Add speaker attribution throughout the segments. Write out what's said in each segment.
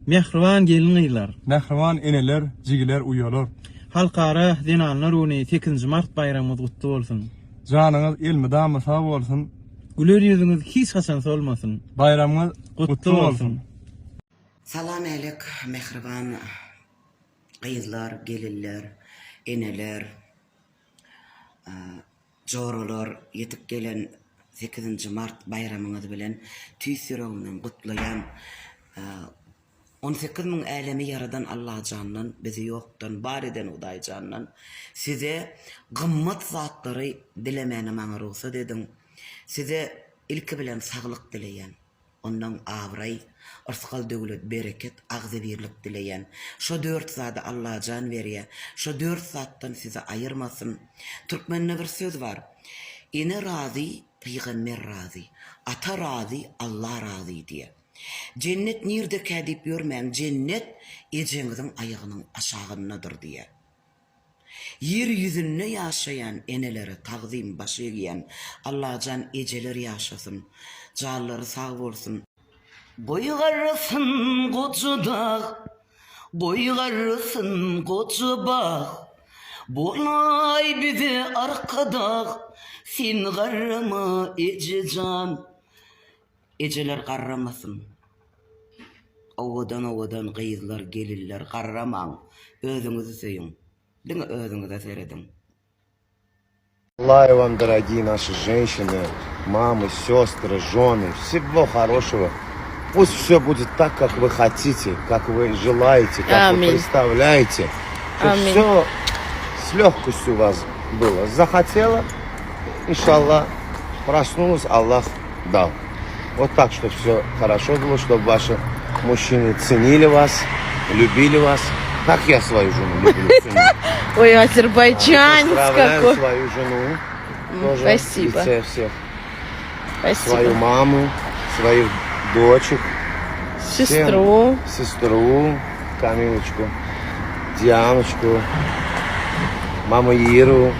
Speaker 1: Mähriban gelin-gyzlar!
Speaker 2: Mähriban eneler, jigiler, uýalar!
Speaker 1: Halkara zenanlar güni sekizinji mart baýramyňyz gutly bolsun!
Speaker 2: Janyňyz elmydama sag bolsun!
Speaker 1: Güler ýüzüňiz hiç haçan solmasyn!
Speaker 2: Baýramyňyz gutly bolsun!
Speaker 3: Salam älek mähriban gyzlar, gelinler, eneler, joralar ýetip gelen sekizinji mart baýramyňyz bilen tüýs ýüregimden gutlaýan. 18 müň älemi ýaradan Allajandan bizi ýokdan bar eden Hudaýjandan size gymmat zatlary dilemäne maňa rugsat ediň. Size ilki bilen saglyk dileýän. Ondan abraý, yrsgal-döwlet, bereket, agzybirlik dileýän. Şo dört zady Allajan berýä. Şo dört zatdan sizi aýyrmasyn. Türkmende bir söz bar. Ene razy, pygamber razy. Ata razy, Alla razy diýä. Jennet nirdekä diýip ýörmäň, jennet ejeňiziň aýagynyň aşagyndadyr diýä. Ýer ýüzünde ýaşaýan enelere tagzym baş egýän Allajan ejeler ýaşasyn janlary sag bolsun. Goý garrasyn goja dag, Goý garrasyn goja bag, Bolaý bize arkadag, Sen garrama eje jan. Ejeler garramasyn. Owadan-owadan gyzlar, gelinler garramaň, özüňizi söýüň. Diňe özüňize serediň.
Speaker 4: Желаю вам, дорогие наши женщины, мамы, сестры, жены, всего хорошего. Пусть все будет так, как вы хотите, как вы желаете, как вы
Speaker 5: Аминь.
Speaker 4: представляете. Чтобы
Speaker 5: Аминь.
Speaker 4: все с легкостью у вас было. Захотела, иншаллах, проснулась, Аллах дал. Вот так, чтобы все хорошо было, чтобы ваши мужчины ценили вас, любили вас. Как я свою жену люблю, ценю.
Speaker 5: Ой, азербайджанец
Speaker 4: Поздравляю
Speaker 5: какой.
Speaker 4: свою жену. Тоже
Speaker 5: Спасибо.
Speaker 4: в лице всех.
Speaker 5: Спасибо.
Speaker 4: Свою маму, своих дочек.
Speaker 5: Сестру.
Speaker 4: Всем, сестру, Камилочку, Дианочку, маму Иру.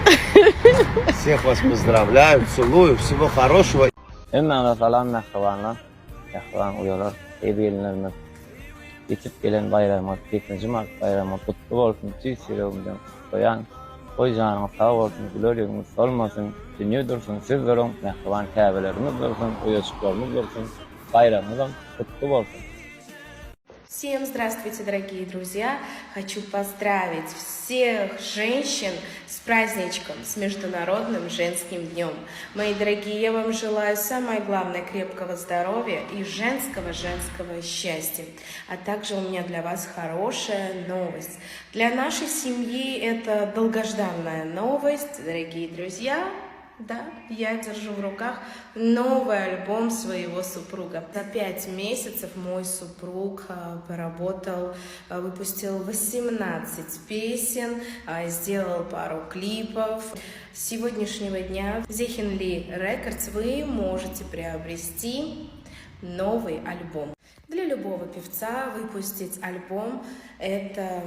Speaker 4: Всех вас поздравляю, целую, всего хорошего.
Speaker 6: Hemmäňize salam mähribanlar, mähriban uýalar, eziz gelinlerimiz. Ýetip gelen baýramyňyz, sekizinji mart baýramyňyz gutly bolsun, tüýs ýüregimden gutlaýan. Goý janyňyz sag bolsun, güler ýüzüňiz solmasyn, dünýe dursun, siz duruň, mähriban käbelerimiz dursun, uýajyklarymyz dursun, baýramyňyzam gutly bolsun.
Speaker 7: Всем здравствуйте, дорогие друзья! Хочу поздравить всех женщин с праздничком, с Международным женским днем. Мои дорогие, я вам желаю самое главное крепкого здоровья и женского-женского счастья. А также у меня для вас хорошая новость. Для нашей семьи это долгожданная новость, дорогие друзья. Да, я держу в руках новый альбом своего супруга. За пять месяцев мой супруг а, поработал, а, выпустил 18 песен, а, сделал пару клипов. С сегодняшнего дня в Zehinli Records вы можете приобрести новый альбом. Для любого певца выпустить альбом – это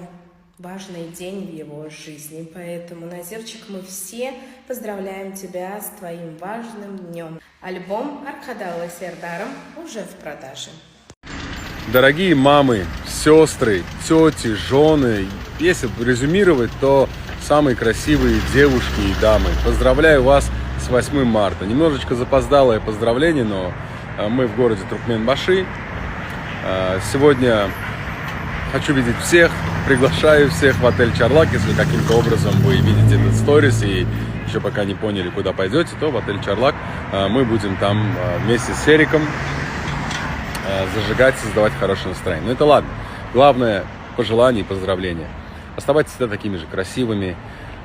Speaker 7: важный день в его жизни. Поэтому, Назирчик, мы все поздравляем тебя с твоим важным днем. Альбом Arkadagly Serdarym уже в продаже.
Speaker 2: Дорогие мамы, сестры, тети, жены, если резюмировать, то самые красивые девушки и дамы. Поздравляю вас с 8 марта. Немножечко запоздалое поздравление, но э, мы в городе Туркменбаши. Э, Сегодня хочу видеть всех, приглашаю всех в отель Чарлак. Если каким-то образом вы видите этот сторис и еще пока не поняли, куда пойдете, то в отель Чарлак э, мы будем там э, вместе с Сериком э, зажигать, создавать хорошее настроение. Но это ладно. Главное пожелание и поздравления. Оставайтесь всегда такими же красивыми.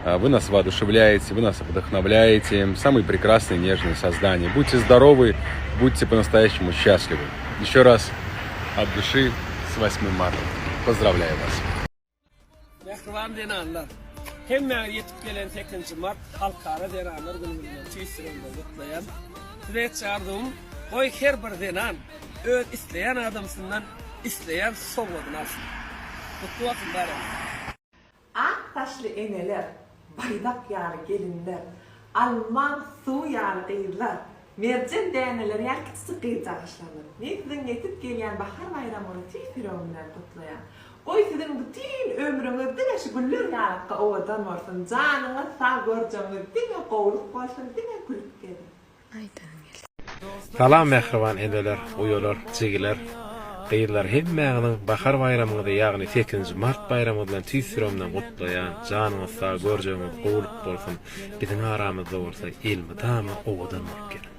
Speaker 2: Э, Вы нас воодушевляете, вы нас вдохновляете. Самые прекрасные, нежные создания. Будьте здоровы, будьте по-настоящему счастливы. Еще раз от души с 8 марта. Поздравляю вас.
Speaker 8: Mähriban zenanlar, hemmäňizi ýetip gelen sekizinji mart Halkara zenanlar güni bilen tüýs ýüregimden gutlaýan. Size etjek arzuwym, goý her bir zenan öz isleýän adamsyndan isleýän sowgadyny alsyn. Gutly bolsun baryňyz.
Speaker 9: Ak saçly eneler, baýdak ýaly gelinler, almaň suwy ýaly gyzlar. Merjen däneleri ýaly kiçijik gyzjagaşlaryňyz. Men siziň ýetip gelýän bahar baýramyňyzy tüýs ýüregim bilen gutlaýan. Goý siziň bütin ömrüňiz diňe şu güller ýalakka owadan bolsun. Janyňyz sag görjegiňiz diňe gowluk bolsun diňe gülüp geziň.
Speaker 10: Salam mähriban eneler, uýalar, jigiler, gyzlar hemmäňiziň bahar baýramyňyzy ýagny sekizinji mart baýramyňyz bilen tüýs ýüregimden gutlaýan janyňyz sag görjegiňiz gowulyk bolsun biziň aramyzda bolsa elmydama owadan bolup geliň.